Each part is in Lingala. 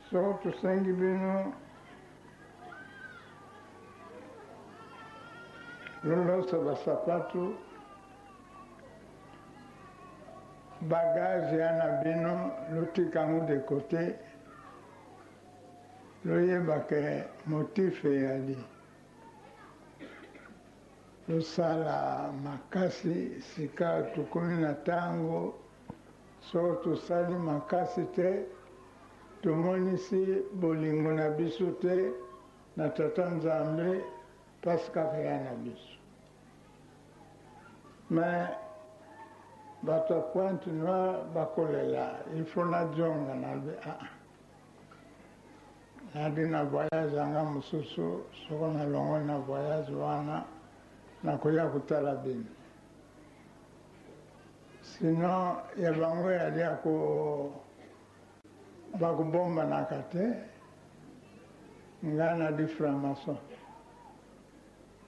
Soko tosengi bino lolosa basapatu, bagage ya na bino lotika yango de cote, loyeba ke motif eyali. Losala makasi sika tokomi na tango Soko tosali makasi te, tomonisi bolingo na biso te na Tata Nzambe, pasi kaka eya na biso. Mais bato ya Pointe Noire bakolela, il faut nazonga, nalobi ah nadi na voyage yanga mosusu, soko nalongoli na voyage wana nakoya kotala bino. Sinon ya bango eyali ya ko bakobombanaka te nga nadi franc-maçon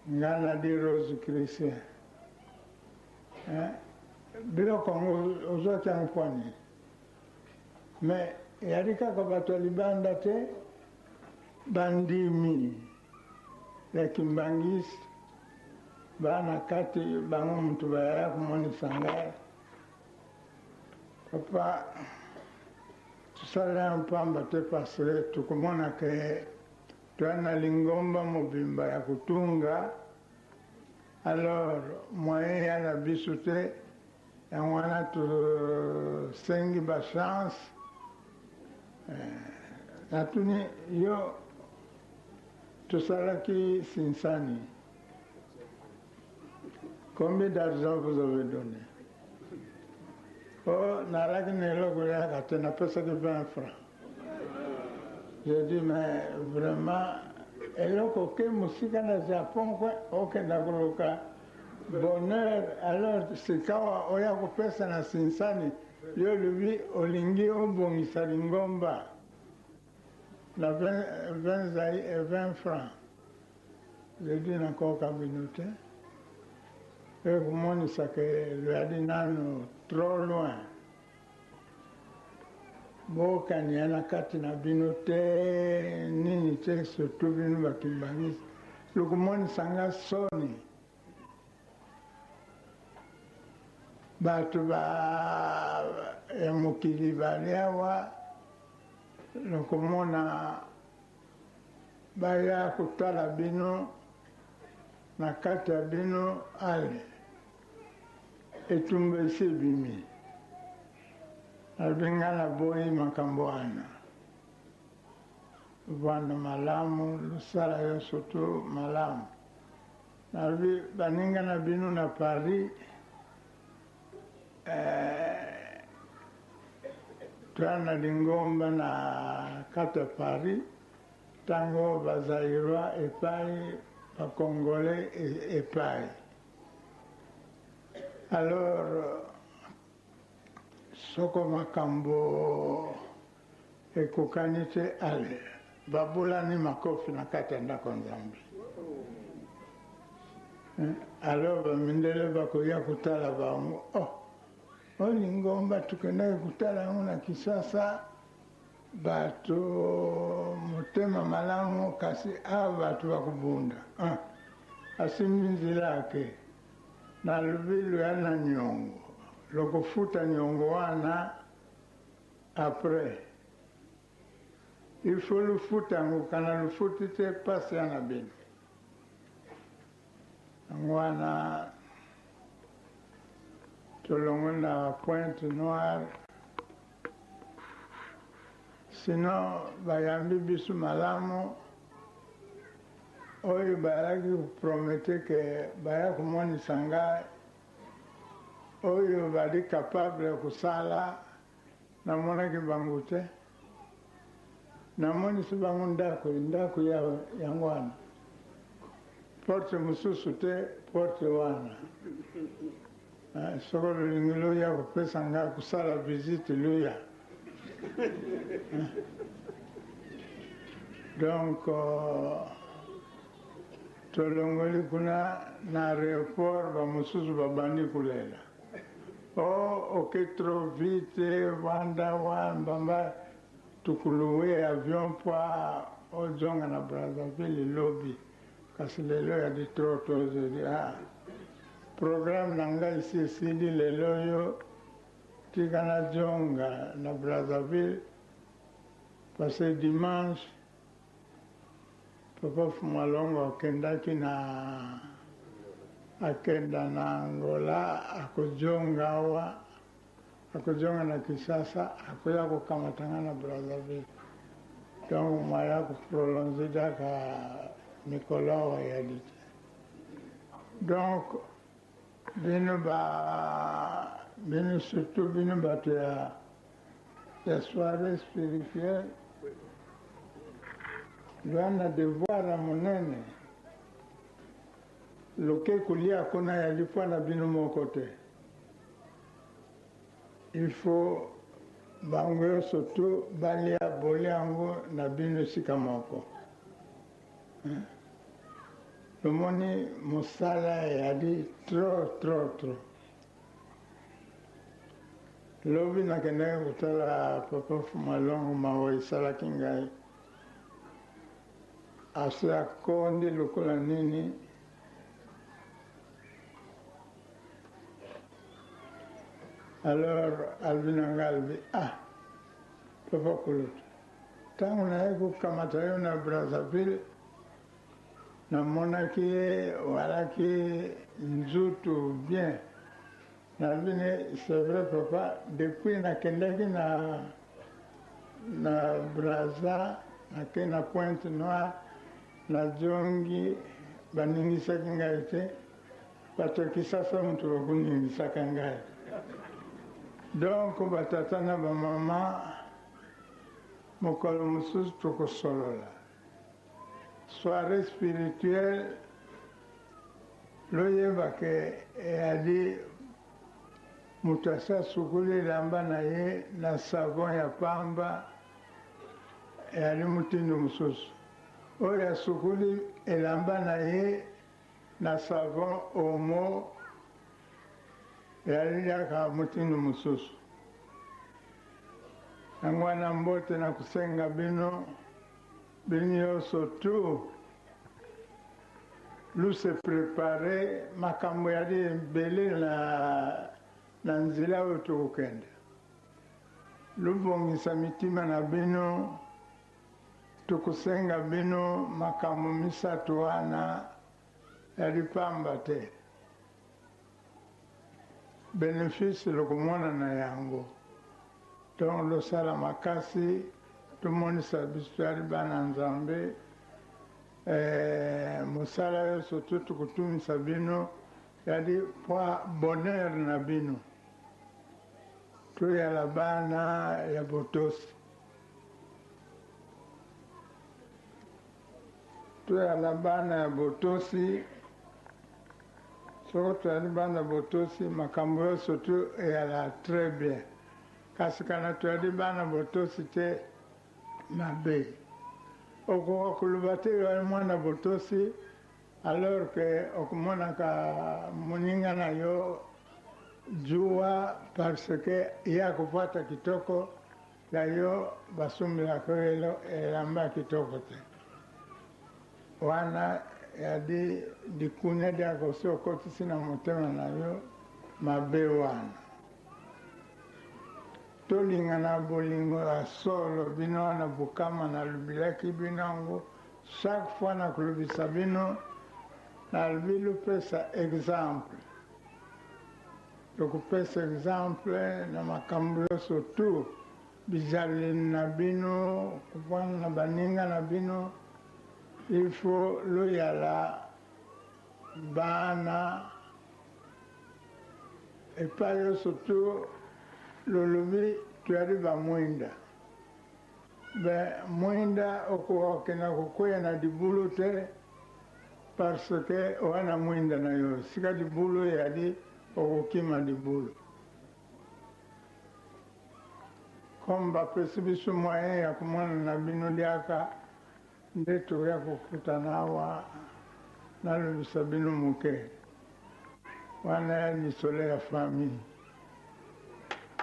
nga nadi rosicrucien eh, biloko yango ozwaki yango mpo nini mais eyali kaka bato ya libanda te bandimi ya kimbangiste Ba na kati bango mutu bayaya komonisa ngai papa tosala yango pamba te parce que tokomona ke toya na lingomba mobimba ya kotunga alors moyen ya na biso te yango wana tosengi ba chance natuni yo tosalaki sinsani Combien d'argent vous avez donné? Oh, nalaki na eloko yaka te, napesaki 20 francs. J'ai dit, mais vraiment, eloko oke mosika na Japon kwe, okenda koluka bonheur, alors sikawa oya kopesa na sinsani, yo olobi olingi obongisa lingomba na 20, 20 francs. Lady nakoka bino te ekomonisa ke loyali nanu trop loin bokania na kati na bino te nini te surtout bino ba kimbanguiste lokomonisa nga soni bato ba ya mokili bali awa lokomona Baya kotala bino na kati ya bino ale etumba esi ebimi nalobi nga naboyi makambo wana vanda malamu losala yo surtout malamu nalobi baninga na bino na Paris eh, toya na lingomba na kati ya Paris Tango ba zairois epai ba congolais epai alors soko makambo ekokani te ale babulani makofi na kati ya ndako nzambe alors bamindele bakoya kotala bango oh oyo lingomba tokendaki kotala yango na Kinshasa Bato motema malamu kasi awa bato bakobunda ah, asimbi nzela ake nalobi loya na niongo lokofuta niongo wana après il faut lofuta yango kana lofuti te pasi ya na bino yango wana tolongoli na Pointe Noire Sinon bayambi biso malamu oyo bayaki ko promete ke baya komonisa ngai oyo bali capable ya kosala namonaki bango te namonisi bango ndako ndako yango wana porte mosusu te porte wana Soki olingi loya kopesa nga kosala visite loya. Donc tolongoli kuna na aeroport ba mosusu babandi kolela. Oh oke trop vite vanda wa mbamba. Tokoloue avion mpo ozonga na Brazzaville lobi, kasi lelo ya di trop tôt. Je dis, ah, programme na ngai esi esili lelo oyo, tika nazonga na Brazzaville parce que dimanche Papa Fumalongo akendaki na akenda na Angola, akozonga awa, akozonga na Kinshasa, akoya kokamata nga na Brazzaville. Donc moyen ya koprolonge kaka mikolo awa eyali te. Donc bino ba bino surtout bino bato ya ya soirée spirituelle loa na devoir ya monene loke kolia kuna ya lipwa na bino moko te. Il faut bango nyonso tu balia, bolia yango na bino esika moko. Lomoni mosala eyali trop trop trop. Lobi nakendaki kotala papa Fumalongo, mawa esalaki ngai. Asi akondi lokola nini. Alors alobi na ngai, alobi, ah papa kulutu, ntango nayaki kokamata yo na Brazzaville, namonaki ye walaki nzutu bien. Nalobi ne, c'est vrai papa, depuis nakendaki na na Brazza, nakei na Pointe Noire, nazongi, baningisaki ngai te. Bato ya Kisasa moto bakoningisaka ngai. Donc batata na bamama, mokolo mosusu tokosolola. Soirée spirituelle, loyeba ke eyali moto asi asukoli elamba na ye na savon ya pamba, eyali motindo mosusu. Oyo asukoli elamba na ye na savon Omo, eyali kaka motindo mosusu. Yango wana mbote na kosenga bino, bino nyonso tu lu se prepare, makambo yali ebele na, na nzela oyo tokokende. Lubongisa mitima na bino, tokosenga bino makambo misato wana yali pamba te. Benefice lokomona na yango. Donc losala makasi tomonisa biso toyali bana Nzambe. Eh, mosala nyonso to tokotumisa bino yali mpo bonheur na bino. Toyala bana ya botosi. Toyala bana ya botosi. Soko toyali bana botosi, makambo nyonso tu eyala très bien. Kasi kana toyali bana botosi te, mabe. Okoka koloba te oyali mwana botosi alors que okomonaka moninga na yo zuwa parce que ye akopwata kitoko ya yo, basombelaka yo elamba ya kitoko te. Wana yadi likunya diaka osi okotisi na motema na yo mabe wana. Tolingana bolingo ya solo, bino wana bokama nalobilaki bino yango chaque fois nakolobisa bino, nalobi lopesa exemple. Tokopesa exemple na makambo nyonso tu, bizaleli na bino, kovanda na baninga na bino, il faut loyala bana epai nyonso tu lolobi toyali bamwinda. Be mwinda okoka kokenda kokweya na libulu te parce que oya na mwinda na yo. Sika libulu eyali, okokima libulu. Comme bapesi biso moyen ya komona na bino liaka, nde toya kokutana awa, nalobisa bino moke. Wana ya lisolo ya famille.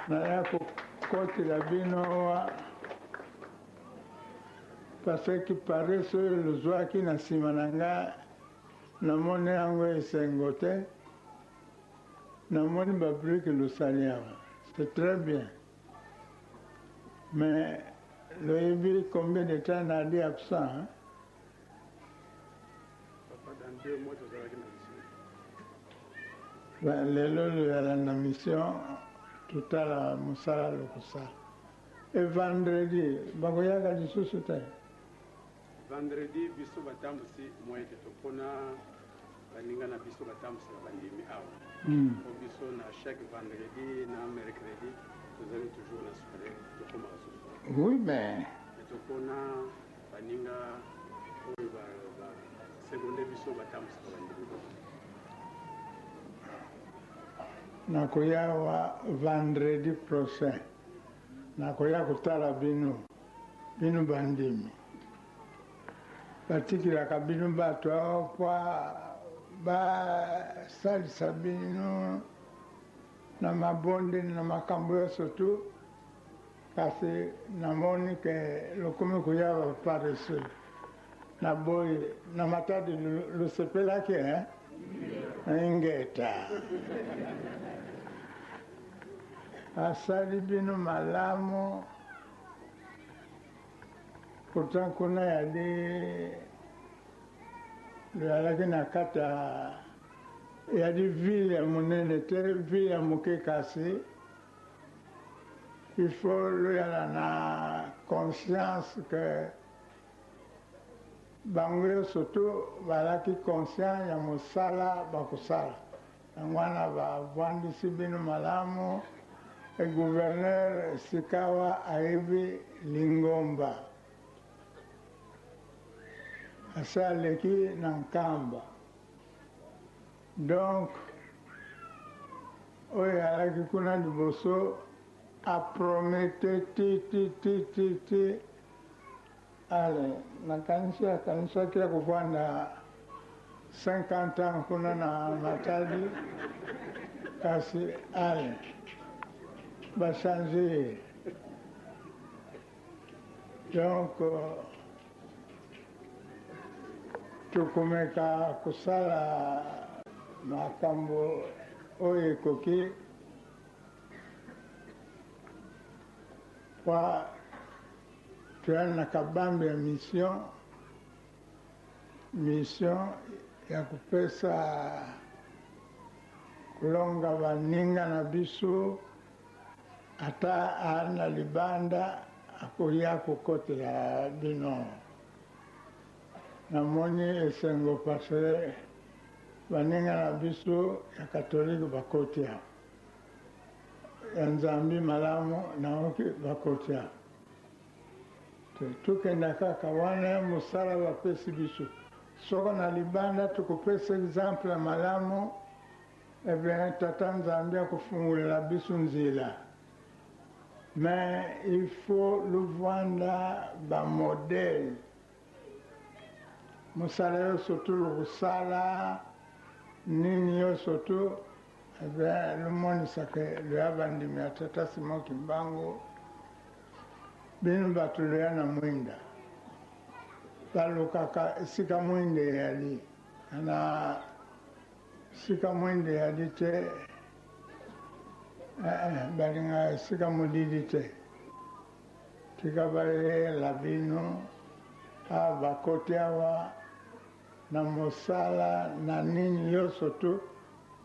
Naya kokotela bino awa. Parce que paresse oyo lozwaki na nsima na nga, namoni yango esengo te. Namoni babrike losali awa, c'est très bien, mais loyebi combien de temps nali absent, hein? Papa, dans 2 mois tozalaki na mission. Lelo loyala na mission, totala mosala lokosala. E vendredi bakoyaka lisusu te? Vendredi, biso batambusi moye te, topona baninga na biso batambusaka bandimi awa. Po biso na chaque vendredi na mercredi tozali toujours na soirée, tokomaka susu. Oui, mais Mais topona baninga oyo baseconde biso batambusaka bandimi. Nakoya wa vendredi prochain, nakoya kotala bino. Bino bandimi, batikilaka bino bato awa mpo basalisa bino na mabondeli, na makambo nyonso tu, kasi namoni ke lokomi koya baparesseux. Na boye na Matadi losepelaki, hein? Ingeta, asali bino malamu. Pourtant kuna yali loyalaki na kati ya yali ville ya monene te, ville ya moke, kasi il faut loyala na conscience ke bango nyonso tu bazalaki conscient ya mosala bakosala. Yango wana bavandisi bino malamu. E gouverneur sikawa ayebi lingomba, asi aleki na Nkamba. Donc oyo alaki kuna liboso apromete ti ti ti ti ti. Ale nakanisi akanisaki ya kovanda 50 ans kuna na Matadi, kasi ale bachange ye. Donc tokomeka kosala makambo oyo ekoki po toyali na kabambe ya mission, mission ya kopesa kolonga baninga na biso. Ata aa na libanda, akoya kokotela bino. Namoni esengo parce baninga na biso ya katolike bakoti awa, ya Nzambi malamu naoki bakoti awa. Tokenda kaka wana mosala bapesi biso. Soko na libanda tokopesa exemple ya malamu, eh bien Tata Nzambe akofungolela biso nzela. Mais il faut lovanda bamodele mosala nyonso tu lokosala nini nyonso tu, eh bien lomonisaka loya bandimi ya Tata Simon Kimbangu. Bino bato loya na mwinda, balukaka esika mwinda eyali. Na esika mwinda eyali te, balingaka esika molili te. Tika bayela bino awa, bakoti awa na mosala na nini nyonso tu,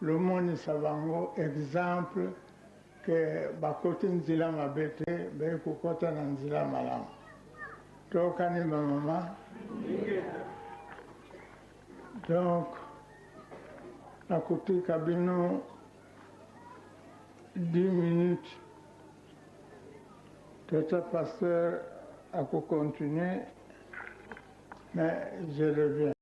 lomonisa bango exemple ke bakoti nzela mabe te, baye kokɔta na nzela malamu. Tokani bamama. Donc nakotika bino 10 minutes, tata pasteur akocontinue, mais je reviens.